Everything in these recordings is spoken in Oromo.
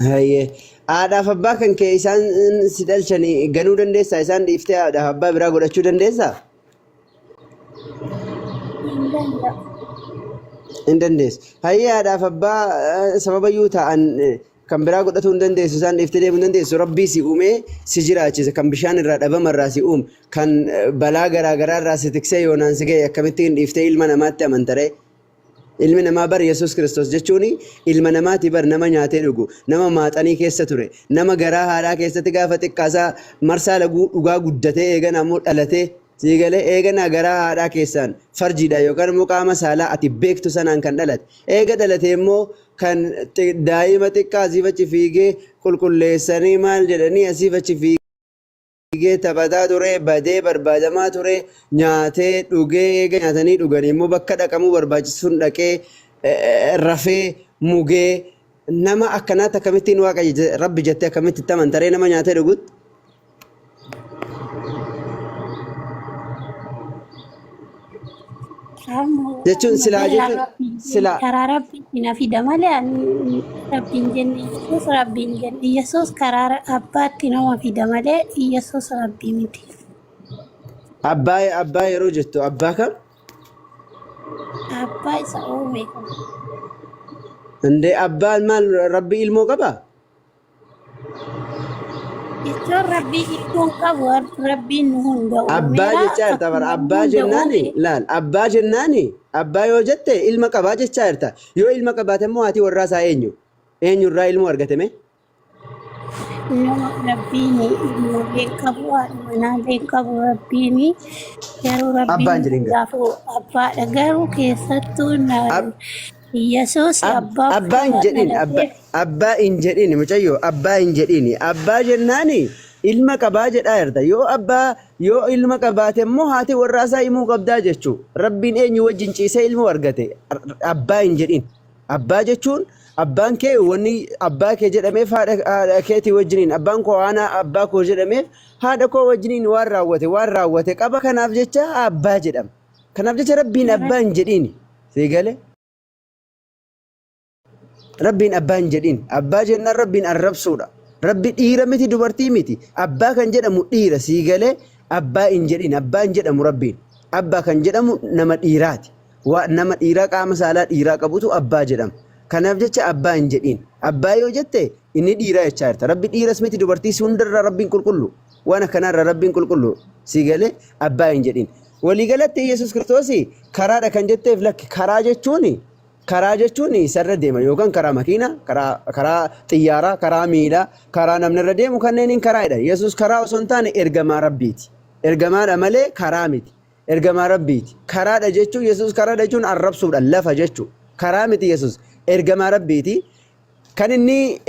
Hayyee. Haadhaaf abbaa kan kee isaan si dhalchanii ganuu dandeessaa? Isaan dhiiftee haadhaaf abbaa biraa godhachuu dandeessaa? Hin danda'u. Hin dandeessu. Hayyee haadhaaf abbaa sababayyuu ta'an kan biraa godhatuu hin dandeessu isaan dhiiftee deemuu hin dandeessu. Rabbii si uumee si jiraachise kan bishaan irraa dhabama irraa si uume kan balaa garaa garaa irraa si tiksee yoonaan si ga'e akkamittiin dhiiftee ilma namaatti amantaree? Ilmi namaa bar Yesuus Kiristoos jechuun ilma namaati bar nama nyaatee dhugu, nama maaxanii keessa ture, nama garaa haadhaa keessatti gaafa xiqqaasaa marsaa laguu dhugaa guddatee eegana ammoo dhalatee sii galee eeganaa garaa haadhaa keessaan farjiidha yookaan immoo qaama saalaa ati beektu sanaan kan dhalate. Eega dhalate immoo kan daa'ima xiqqaa asiif achi fiigee qulqulleessanii maal jedhanii asiif achi fiigee fiigee taphataa ture, badee barbaadamaa ture, nyaatee dhugee eega nyaatanii dhuganii immoo bakka dhaqamuu barbaachisu sun dhaqee rafee mugee nama akkanaatti akkamittiin waaqa rabbi jettee akkamitti itti amantaree nama nyaatee dhugutti? Jechuun silaa jechuun silaa Karaa rabbiitti na fida malee ani rabbiin jenne Yesuus rabbiin jenne Yesuus karaa abbaatti nama fida malee Yesuus rabbii miti. Abbaa abbaa yeroo jettu abbaa kam? Abbaa isa uume kan. Indee abbaan maal rabbi ilmoo qabaa? Jechuun rabbii ilmoon qabu rabbiin nu hunda Abbaa uumeera jechaa jirta bara akkuma nu abbaa hunda jennaani uume laal abbaa jennaani abbaa yoo jette ilma qabaa jechaa jirta yoo ilma qabaate immoo haati warraa isaa eenyu eenyu irraa ilmoo argate mee nama rabbiin ilmoolee hin qabu haadha manaalee hin qabu rabbiin garuu rabbiin abbaan jedhin gaa hundaafuu abbaadha garuu keessattuu Ab- Yesuus abbaa Abbaa hin jedhin dhalateef abbaa hin jedhin mucayyoo abbaa hin jedhin abbaa jennaani ilma qabaa jedhaa jirta yoo abbaa yoo ilma qabaate immoo haati warraa isaa himuu qabdaa jechuu rabbiin eenyu wajjin ciisee ilmoo argate abbaa hin jedhin abbaa jechuun abbaan kee wanni abbaa kee jedhameef haadha keetii wajjiniin abbaan koo waan abbaa koo jedhameef haadha koo wajjiniin waan raawwate waan raawwate qaba kanaaf jecha abbaa jedhama Kanaaf jecha rabbiin abbaa hin jedhiin. Sii gale? Rabbiin abbaa hin jedhiin. Abbaa jennaan rabbiin arrabsuudha. Rabbi dhiira miti dubartii miti. Abbaa kan jedhamu dhiira sii galee abbaa hin jedhiin. Abbaa hin jedhamu rabbiin. Abbaa kan jedhamu nama dhiiraati. Waa nama dhiiraa qaama saalaa dhiiraa qabutu abbaa jedhama. Kanaaf jecha abbaa hin jedhiin. Abbaa yoo jette inni dhiiraa jechaa jirta. Rabbi dhiiras miti dubartiis hundarraa rabbiin qulqullu. Waan akkanaarraa rabbiin qulqullu sii galee abbaa hin jedhiin. Waliigalatti Yesuus Kiristoos karaadha kan jetteef lakki karaa jechuun karaa jechuun isarra deema yookaan karaa makiinaa, karaa karaa xiyyaaraa, karaa miilaa, karaa namni irra deemu kanneeniin karaa jedha. Yesuus karaa osoo hin taane ergamaa Rabbiiti. Ergamaadha malee karaa miti. Ergamaa Rabbiiti. Karaadha jechuun Yesuus karaadha jechuun arrabsuudha lafa jechuudha. Karaa miti Yesuus ergamaa Rabbiiti. Kan inni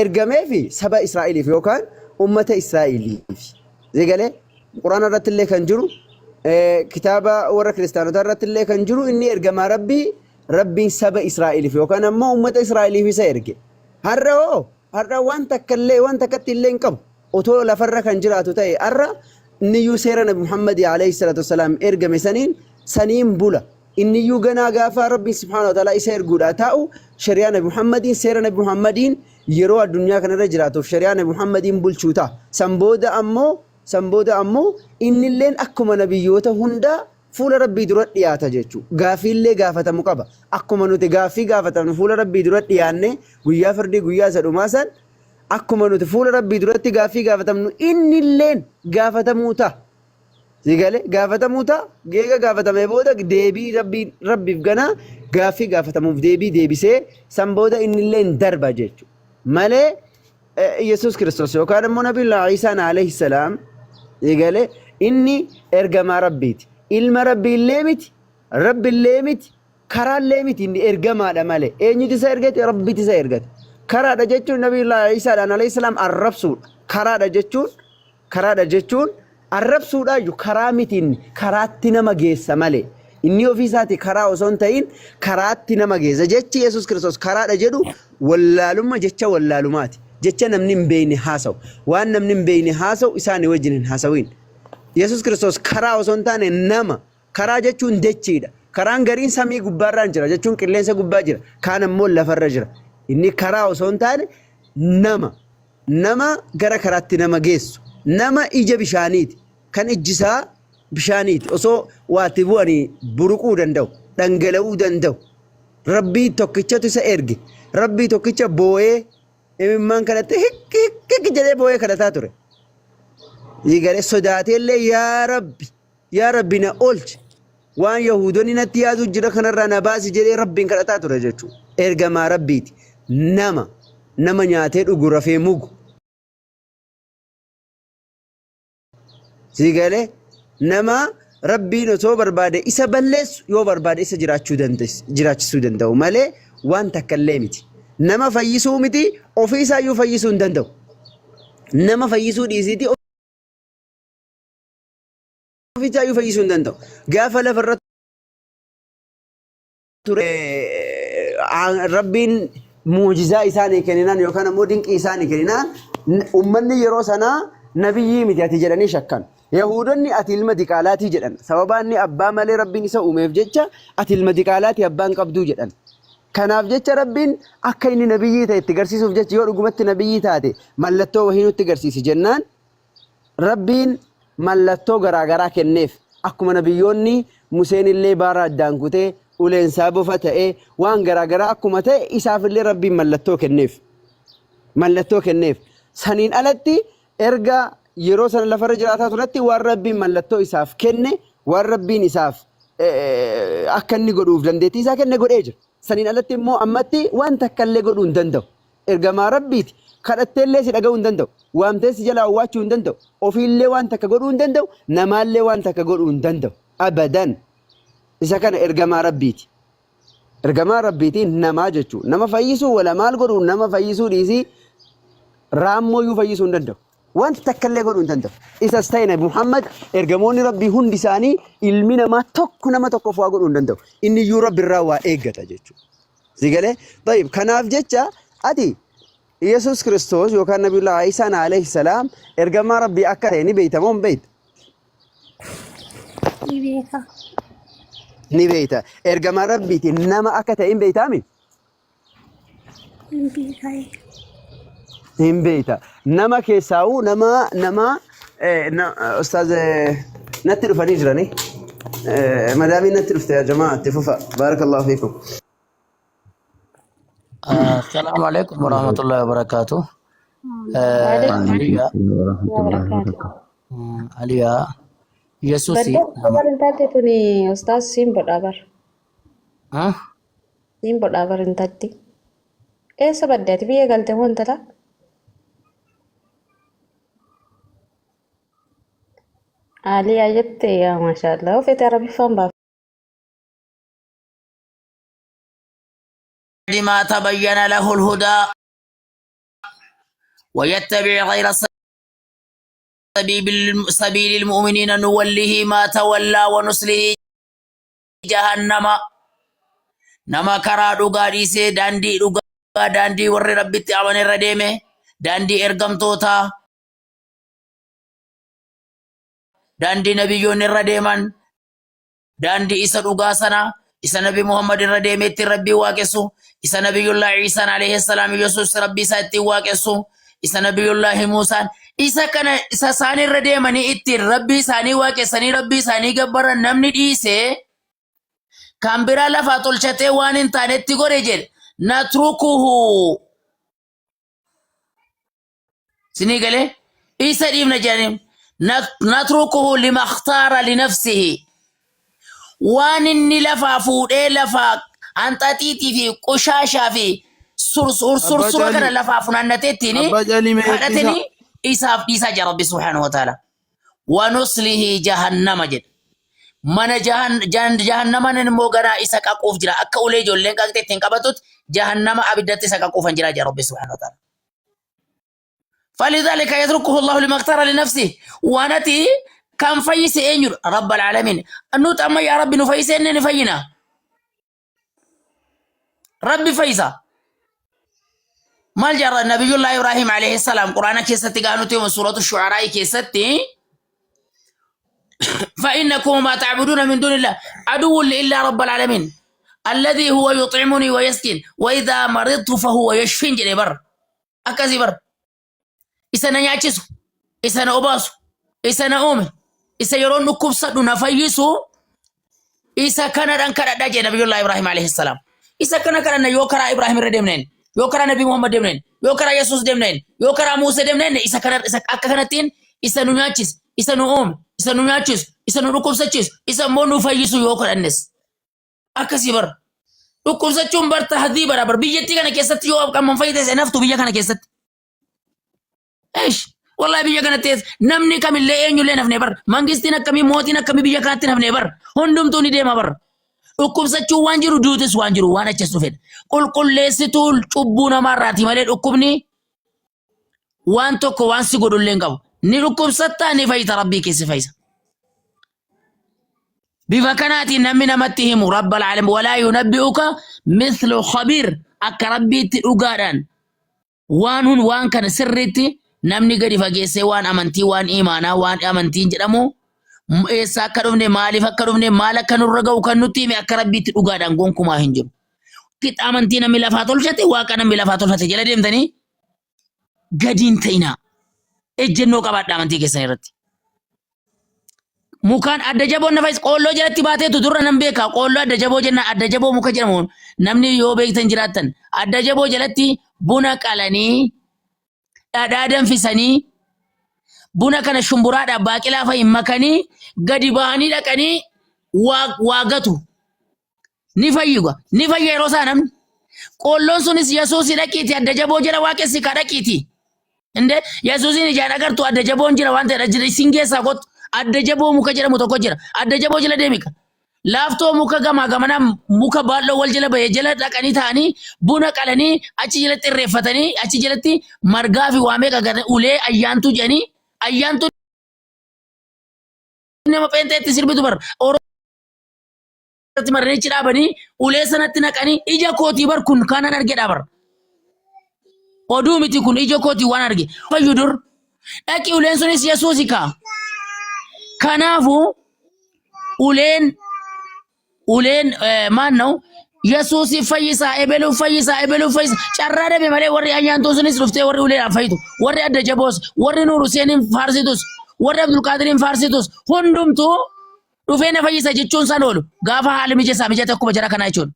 ergameefi saba Israa'eliif yookaan ummata Israa'eliif. Eegalee Quraana irratti illee kan jiru kitaaba warra kiristaanotaa irratti illee kan jiru inni ergamaa Rabbii Rabbiin saba Israa'eliif yookaan ammoo ummata Israa'eliif isa erge. Har'a hoo har'a waan takka illee waan takkatti illee hin qabu. Otoo lafarra kan jiraatu ta'e har'a inniyyuu seera Nabi Muhammad alayhi salaatu wassalaam ergame saniin saniin bula. Inniyyuu ganaa gaafa Rabbiin subhaanahu wa ta'aalaa isa erguudhaa taa'u shari'aa Nabi Muhammadiin seera Nabi Muhammadiin yeroo addunyaa kanarra jiraatuuf shari'aa Nabi Muhammadiin bulchuu ta'a. San booda ammoo san booda ammoo innilleen akkuma nabiyyoota hundaa fuula Rabbii dura dhiyaata jechuu. Gaaffiillee gaafatamu qaba. Akkuma nuti gaaffii gaafatamnu fuula Rabbii dura dhiyaannee guyyaa firdii guyyaa isa dhumaa san akkuma nuti fuula Rabbii duratti gaaffii gaafatamnu innilleen gaafatamuu ta'a. Si galee gaafatamuu ta'a. Geega gaafatamee booda deebii rabbiin rabbiif ganaa gaaffii gaafatamuuf deebii deebisee san booda innillee hin darba jechuudha. Malee Yesuus Kiristoos yookaan immoo Nabiyyullaa Iisaan alayhi salaam si galee inni ergamaa rabbiiti. Ilma rabbiillee miti, rabbillee miti, karaallee miti inni ergamaadha malee. Eenyutu isa ergate? Rabbitu isa ergate. Karaadha jechuun Nabiyyullaa Iisaadhaan alayhi salaam arrabsuudha. Karaadha jechuun Karaadha jechuun arrabsuudhaayyu karaa miti inni karaatti nama geessa malee. Inni ofii isaati karaa osoo hin ta'in karaatti nama geessa. Jechi Yesuus Kiristoos karaadha jedhu wallaalumma jecha wallaalumaati. Jecha namni hin beekne haasa'u. Waan namni hin beekne haasa'u isaanii wajjin hin haasa'in. Yesuus Kiristoos karaa osoo hin taane nama. Karaa jechuun dachiidha. Karaan gariin samii gubbaarraan jira jechuun qilleensa gubbaa jira. Kaan ammoo lafarra jira. Inni karaa osoo hin taane Nama. Nama gara karaatti nama geessu. Nama ija bishaaniiti. Kan ijji isaa bishaaniiti. Osoo waatti bu'anii buruquu danda'u. Dhangala'uu danda'u. Rabbii tokkichatu isa erge. Rabbii tokkicha boo'ee imimmaan kadhattee hikki hikki hikki jedhee boo'ee kadhataa ture. Galee sodaatee illee yaa Rabbi yaa Rabbi na oolchi waan Yahuudonni natti yaaduu jira kanarraa na baasi jedhee Rabbiin kadhataa ture jechuudha. Ergamaa Rabbiiti. Nama nama nyaatee dhugu rafee mugu. Sii galee nama Rabbiin osoo barbaade isa balleessu yoo barbaade isa jiraachuu jiraachisuu danda'u malee waan takka illee miti. Nama fayyisuu miti ofii isaayyuu fayyisuu hin danda'u. Nama fayyisuu dhiisiiti ofii isaayyuu fayyisuu hin danda'u. Gaafa lafa irra ture Rabbiin muujizaa isaanii kenninaan yookaan ammoo dinqii isaanii kenninaan ummanni yeroo sanaa nabiyyii miti ati jedhanii shakkan. Yahuudonni ati ilma diqaalaatii jedhan. Sababaa inni abbaa malee Rabbiin isa uumeef jecha ati ilma diqaalaatii abbaan qabduu jedhan. Kanaaf jecha Rabbiin akka inni nabiyyii ta'e itti garsiisuuf jecha yoo dhugumatti nabiyyii taate mallattoo wahii nutti garsiisi jennaan Rabbiin mallattoo garaa garaa kenneef. Akkuma nabiyyoonni Museen illee baara addaan kutee, uleensaa bofa ta'e, waan garaa garaa akkuma ta'e isaaf illee Rabbiin mallattoo kenneef. Mallattoo kenneef. Saniin alatti erga yeroo sana lafarra jiraataa turetti waan Rabbiin mallattoo isaaf kenne, waan Rabbiin isaaf akka inni godhuuf dandeettii isaa kenne godhee jira. Saniin alatti immoo ammatti waan takka illee godhuu hin danda'u. Ergamaa Rabbiiti. Kadhatteellee si dhaga'uu hin danda'u. Waamtee si jalaa owwaachuu hin danda'u. Ofiillee waan takka godhuu hin danda'u. Namaallee waan takka godhuu hin danda'u. Abadan. Isa kana ergamaa Rabbiiti. Ergamaa Rabbiiti namaa jechuu. Nama fayyisuu wala maal godhuu nama fayyisuu dhiisii raammooyyuu fayyisuu hin danda'u. Wanta takka illee godhuu hin danda'u. Isas ta'e Nabi Muhammad ergamoonni Rabbii hundi isaanii ilmi namaa tokko nama tokkoof waa godhuu hin danda'u. Inni iyyuu Rabbi irraa waa eeggata jechuudha. Si galee? Tayyib kanaaf jecha ati Yesuus Kiristoos yookaan Nabiyullah Iisaan alayhi salaam ergamaa Rabbii akka ta'e ni beekta moo hin beektu? Ni beeka. Ni beekta. Ergamaa Rabbiiti nama akka ta'e hin beektaami? Hin beeka. Hin beekta. Nama keessaa'u nama nama ustaaz natti dhufanii jiranii. Madaamiin natti dhufte yaa jamaa itti fufa. Baarakallahu fiikum. Assalaamu alaikum warahmatullahi wabarakatuh. Waalaikum Aliya, warahmatullahi wabarakatuh. Aliya, Yesuusi Baddee nama. bar intalti tuni ustaaz siin bodhaa bar. Ah? Siin bodhaa bar intalti. Eessa badde ati biyya galte moo intala? Aliyaa jette yaa maashaallah ofeete arabiffaan baaf. ما تبين له الهدى ويتبع غير سبيل المؤمنين نوله ما تولى ونصله جهنم nama karaa dhugaa dhiisee daandii dhugaa daandii warri rabbitti amane irra deeme daandii ergamtootaa daandii nabiyyoonni irra deeman daandii isa dhugaa sana isa nabi Muhammad irra deeme ittiin rabbii waaqessu isa nabiyyullaa Iisaan alayhi salaam Yesuus rabbii isaa ittiin waaqessu isa nabiyyullaahi Muusaan isa kana isa isaan irra deemanii ittiin rabbii isaanii waaqessanii rabbii isaanii gabbaran namni dhiisee kan biraa lafaa tolchatee waan hin taanetti godhe jedhe natrukuhu sinii galee isa dhiifna jedhanii natrukuhu lima ikhtaara linafsihi waan inni lafaa fuudhee lafaa hanxaxiitii fi qushaashaa fi Abbaa sursura kana Caalii, lafaa funaannatee ittiin Abbaa Caalii mee dhiisaa. kadhatanii isaaf dhiisaa jira rabbi subhaanahu wa ta'ala wanuslihi jahannama jedha mana jahannaman immoo ganaa isa qaquuf jira akka ulee ijoolleen qaqxee ittiin qabatutti jahannama abiddatti isa qaquufan jira jira rabbi subhaanahu wa ta'ala فلذلك يتركه الله لما اختار لنفسه وانتي كان فيس أنير رب العالمين نوت أما يا ربي نفيس إن نفينا ربي فيسا ما جرى نبي الله إبراهيم عليه السلام قرآن كيستي قالوا تيوم سورة الشعراء كيستي فإنكم ما تعبدون من دون الله عدو لي إلا رب العالمين الذي هو يطعمني ويسكن وإذا مرضت فهو يشفين جري بر. Akkasii bar. Isa na nyaachisu, isa na obaasu, isa na uume, isa yeroon dhukkubsadhu na fayyisu, isa kanadhaan kadhadha jedhe Nabiyullaa Ibraahim alayhi salaam. Isa kana kadhanna yoo karaa Ibraahim irra deemneen, yoo karaa Nabii Muhammad deemneen, yoo karaa Yesuus deemneen, yoo karaa Muusee deemneen isa kana isa akka kanattiin isa nu nyaachise, isa nu uume, isa nu nyaachisu, isa nu dhukkubsachiisu, isa immoo nu fayyisu yoo kadhannes. Akkasii bar. Dhukkubsachuun bar tahdiibadha bar. Biyyattii kana keessatti yoo qamman fayyite naftu biyya kana keessatti. Eish. Wallahi biyya kanatti namni kamillee eenyullee nafne bar. Mangistiin akkamii mootiin akkamii biyya kanatti nafne bar. Hundumtuu ni deema bar. Dhukkubsachuun waan jiru duutis waan jiru waan achas dhufedha. Qulqulleessituu cubbuu namaarraati malee dhukkubni waan tokko waan si godhullee hin qabu. Ni dhukkubsattaa ni fayyita rabbii keessi fayyisa. Bifa kanaatiin namni namatti himu rabbal aalam walaa yunabbi'uka mithlu khabiir akka rabbiitti dhugaadhaan waan hun waan kana sirriitti namni gadi fageessee waan amantii waan imaanaa waan amantiin jedhamu eessa akka dhufne maaliif akka dhufne maal akka nurra ga'u kan nutti hime akka rabbiitti dhugaadhaan gonkumaa hin jiru. Qixa amantii namni lafaa tolchate waaqa namni lafaa tolfate jala deemtanii gadi hin ta'inaa. Ejjennoo qabaadha amantii keessan irratti. Mukaan adda jaboon nafa qoolloo jalatti baateetu dura nan beeka. Qoolloo adda jaboo jenna adda jaboo muka jedhamu namni yoo beektan jiraattan adda jaboo jalatti buna qalanii dhadhaa danfisanii buna kana shumburaadhaan baaqilaa fa'i makanii gadi bahanii dhaqanii waa waa gatu. Ni fayyuga. Ni fayya yeroo isaa namni. Qoolloon sunis Yesuusi dhaqiiti adda jaboo jala waaqessi ka dhaqiiti. Inde Yesuusin ijaan agartu adda jaboon jira waan ta'eef jira isin keessaa kottu. Adda jaboo muka jedhamu tokko jira. Adda jaboo jala deemika. Laaftoo muka gamaa gamanaa muka baalloo wal jala bahee jala dhaqanii ta'anii buna qalanii achi jalatti irreeffatanii achi jalatti margaa fi waa meeqa gatan ulee ayyaantuu jedhanii ayyaantuu nama pheenxeetti sirbitu bar. Irratti maranii achi dhaabanii ulee sanatti naqanii ija kootii bar kun kanan argedha bar. Oduu miti kun ija kootii waan arge. Fayyu dur dhaqi uleen sunis Yesuusi kaa. Kanaafuu uleen uleen maal na'u Yesuusi fayyisaa ebeluu fayyisaa ebeluu fayyisa carraa dhabe malee warri ayyaantuu sunis dhuftee warri uleedhaan fayyitu warri adda jaboos warri Nuur Huseeniin faarsitus warri Abdulqaadiriin faarsitus hundumtuu dhufee na fayyisa jechuun isaan oolu gaafa haali mijeessaa mijate akkuma jara kanaa jechuudha.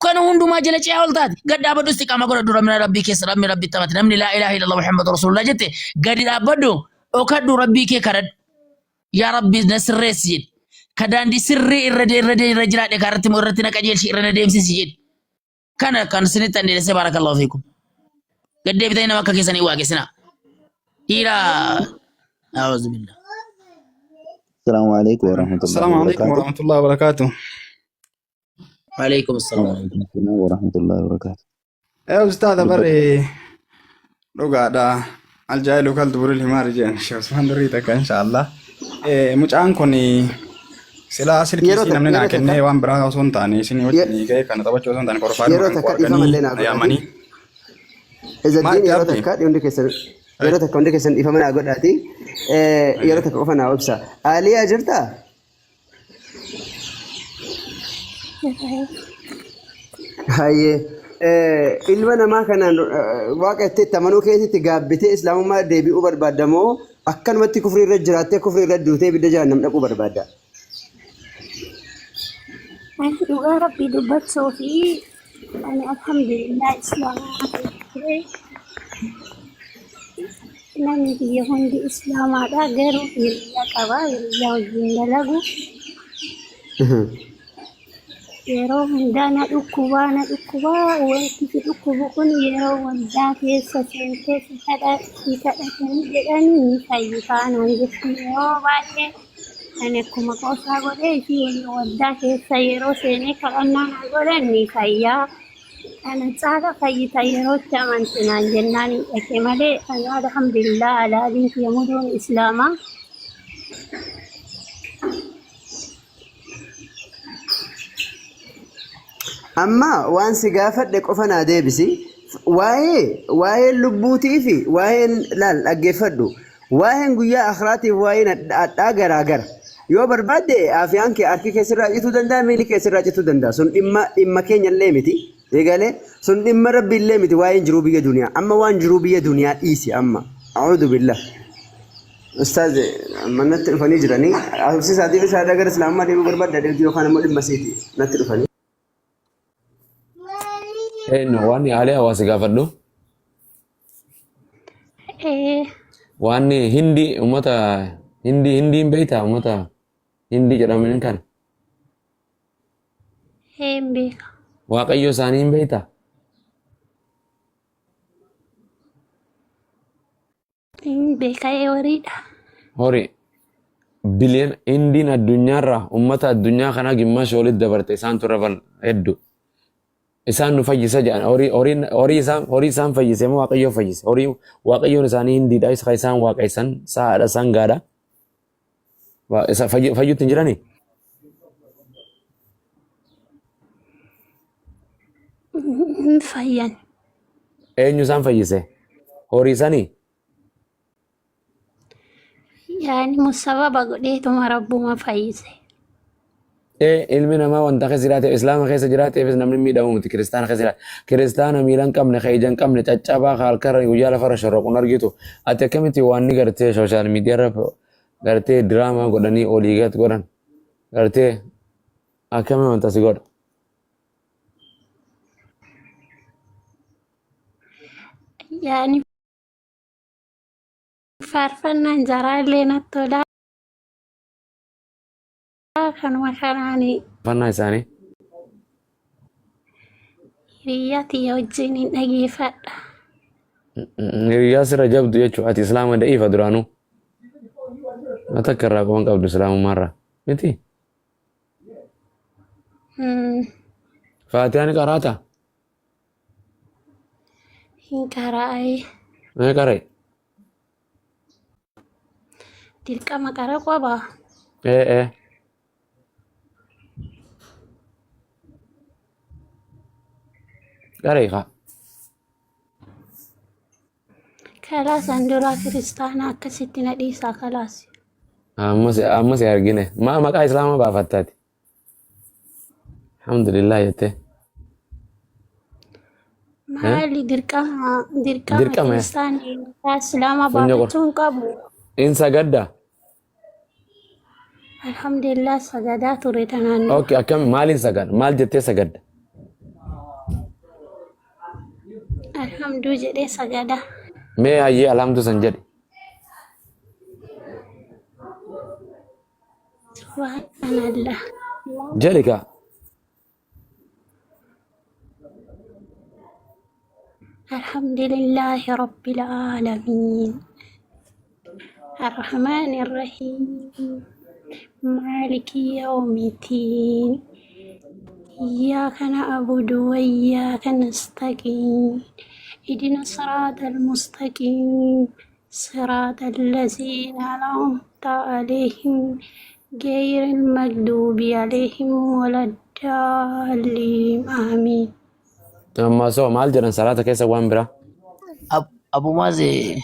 Kan hundumaa jala ce'aa ol taate gad dhaabadhu istiqaamaa godhadhu rabbi rabbii keessa rabbi rabbitti amante namni laa ilaaha illallah Muhammadu rasuulullah jette gadi dhaabbadhu dhokadhu rabbii kee kadhadhu yaa rabbi na sirreessi jedhi ka daandii sirrii irra irra irra jiraadhe ka irratti irratti na qajeelchi irra na deemsisi jedhi kana kan isinitti andeessee baarakallahu fiikum. Gad deebitanii nama akka keessanii waaqessinaa. Dhiira A'uuzubillah. Assalamu alaikum warahmatullahi Assalamu alaikum wabarakatuh. warahmatullahi wabarakatuh. Waalaikum salaam. Waalaikum assalam warahmatullahi wabarakatuh. Eh ustaadha Dubbadhu. barre dhugaadha. Aljaa'ilu kal duburil himaari jedhan Sheekh Usmaan Durrii takka inshaallah. Eh mucaan kun silaa silkii Yeroo isii takka namni naa yeroo takka kennee waan biraa osoo hin taane isinii wajjin ga'ee kana taphachuu osoo hin taane profaayiluma yeroo kan takka koo dhiifama arganii illee naa na godhaati. yaamanii. Maal Izaddiin itti yeroo abdi? takka hundi keessan yeroo takka hundi keessan dhiifama naa godhaati. Yeroo takka qofa naa obsa. Aaliyaa jirtaa? Hayyee. Ilma namaa kanaan waaqa itti itti amanuu keetitti gaabbitee islaamummaa deebi'uu barbaadda moo akkanumatti kufrii irra jiraattee kufrii irra duutee ibidda jahannam dhaquu barbaadda? Ani dhugaa rabbii dubbachuu fi ani alhamdulillah islaamaa ture. Namni biyya hundi islaamaadha garuu hiriyyaa qaba hiriyyaa wajjin dalagu. Yeroo hundaa na dhukkubaa na dhukkubaa wanti si dhukkubu kun yeroo waldaa keessa seentee si kadha si kadhatanii jedhanii ni fayyitaa naan jetti yeroo baay'ee ani akkuma qoosaa godhee ishii waliin waldaa keessa yeroo seenee kadhannaa naa godhan ni fayyaa kana caala fayyita yerootti amante naan jennaan hin dhaqe malee ani alhamdulillah alaaliin kiyya muduun islaamaa. Amma waan si gaafadhe qofa naa deebisi. Waa'ee waa'een lubbuutii fi waa'een laal dhaggeeffadhu. Waa'een guyyaa akhiraatiif waa'een adhaa garaa gara. Yoo barbaadde afiyaan kee harki kee sirraa cituu danda'a miilli kee sirraa cituu danda'a. Sun dhimma dhimma keenya illee miti. Eegalee sun dhimma rabbi illee miti waa'een jiruu biyya duniyaa. Amma waan jiruu biyya duniyaa dhiisi amma. A'uudhu billah. Ustaaz amma natti dhufanii jiranii. Haasofsiisaatii fi shaadaa gara islaamummaa deemuu barbaadda deemti yookaan immoo dhimma seeti natti dhufanii. Eenyu waan yaalee hawaasa gaafadhu. Ee, Waan hindii uummata hindii hindiin beektaa uummata hindii jedhaman kana. Hin beeka. Waaqayyo isaanii hin beektaa? Hin beeka ee horiidha. Horii biliyoon hindiin addunyaarraa uummata addunyaa kanaa gimmaasha walitti dabarte isaan turre bal hedduu. Isaan nu fayyisa jedhan horii horiin horii isaan horii isaan fayyise moo waaqayyo fayyise horii waaqayyoon isaanii hindiidha isa isaan waaqessan sa'aadha sangaadha. Isa fayyutti hin jiranii? Hin fayyan. Eenyu isaan fayyise? Horii sanii? Yaani musababa godheetuma rabbuma fayyise. Ee ilmi namaa wanta keessa jiraate islaama keessa jiraateefis namni miidhamu miti kiristaana keessa jiraate. Kiristaana miila hin qabne ka ija hin qabne caccabaa ka halkarra guyyaa lafarra shorroqu hin argitu. Ati akkamitti waan ni gartee sooshaal miidiyaa irra gartee diraamaa godhanii olii gad godhan gartee akkami wanta si godha. Yaani faarfannaan jaraa illee natti tola. Kanuma kanaan Faarfannaa isaanii. Hiriyyaa tiyya wajjin hin dhageeffadha. Hiriyyaa sirra jabdu jechuudha. Ati islaama da'iifa duraanuu. Mata akka irraa qaban qabdu islaamummaarraa. Miti? Faatihaa ni qaraataa? Hin qara'ee. Mee qara'i. Dirqama qara qaba. Ee ee. Qara'i kaa. Kalaas an duraa kiristaana akkasitti na dhiisaa kalaas. Amma si amma si argine. Maa maqaa islaamaa baafattaati? Alhamdulillah jettee. Maali dirqama dirqama Dirqama. kiristaanni maqaa islaamaa Funyoo qor. baafachuu hin qabu. In sagadda. Alhamdulillah sagadaa ture tanaan dura. Okay, akkam maaliin sagada? Maal jettee sagadda? Alhamduu jedhee sagadaa. Mee hayyee alhamdu san jedhi. Subhanallah. Jedhi kaa. Alhamdulillahi Rabbil Aalamiin. Arrahmaan Irrahiim. Maaliki yawmiddin. Iyyaaka na'budu wa iyyaaka nasta'iin. Ihdina siraatal mustaqiim. صراط الذين أنعمت عليهم غير المغضوب عليهم ولا الضالين آمين. Amma soo maal jedhan salaata keessa waan biraa? Abu Maaze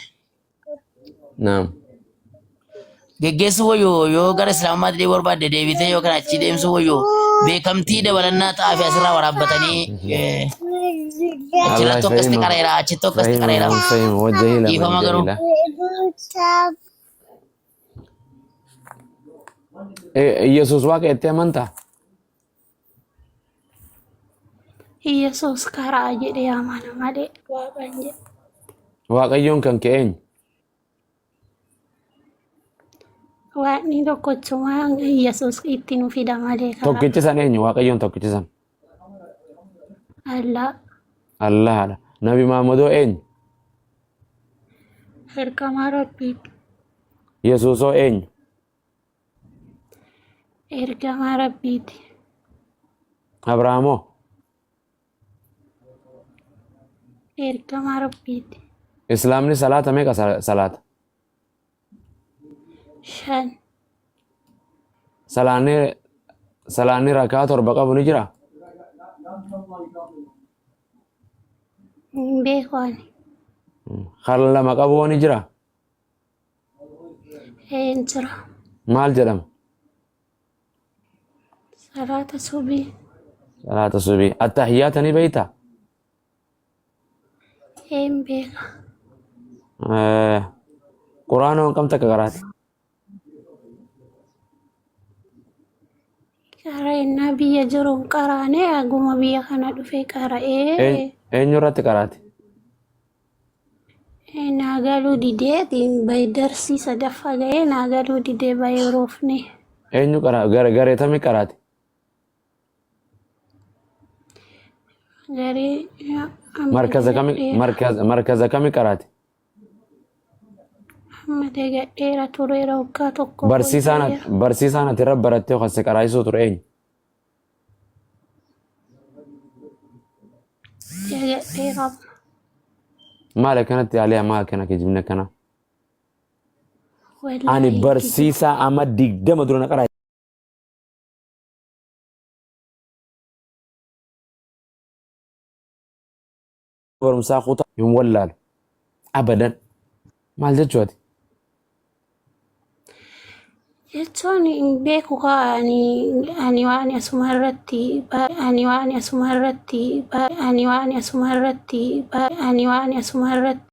Naam. Geggeessuu wayyoo yoo gara islaamummaatti deebi'uu barbaadde deebitee yookaan achi deemsuu wayyoo beekamtii dabalannaa ta'aa fi asirraa waraabbatanii Allah achirratti akkasitti fahima qareera achitti akkasitti fahima qareera man fahima wa jahila man dhiifama garuu. jahila. Yesuus waaqa jettee amantaa? Yesuus karaa jedhee amana malee waaqan jedhu. Waaqayyoon kan kee eenyu? Waaqni tokkochuma Yesuus itti nu fida malee karaa. Tokkichi san eenyu? Waaqayyoon tokkichi san. Allah. Allahaadha. Nabi Muhammadoo eenyu? Ergamaa Rabbiiti. Yesuusoo eenyu? Ergamaa Rabbiiti. Abrahaamoo? Ergamaa Rabbiiti. Islaamni salaata meeqa salaata? 5. Salaanni salaanni rakaa 7 qabu ni jira? Hin beeku ani. Kan 2 qabu hoo ni jira? Hin jira. Maal jedhama? Salaata subii. Salaata subii. Attahiyyaata ni beektaa? Een beeka. Quraana hanqam takka qaraate? Qara'ennaa biyya jiru hin qaraane haguma biyya kana dhufee qara'ee Eenyu irratti qaraate? naa galuu didee bahe darsii sadaffaa ga'ee naa galuu didee bahee roofne. Eenyu qara gareetamii qaraate? Garee amma Markaza kami dagadheera. markaza kami qaraate? Amma dagadheera tureera waggaa tokko ol Barsiisaan ta'eera. barsiisaan ati irra barattee kan si qaraasisuu ture eenyu? Dagadheera amma. Maal akkanatti yaalee maal akkana kijibni akkana? Ani Wallaahi kijiba. barsiisaa amma 20 dura na qaraase. Barumsaa kutaa hin wallaalu. Abadan. Maal jechuu ati? Jechuun hin beeku kaa ani waan asuma irratti ani waan asuma irratti ani waan asuma irratti ani waan asuma irratti.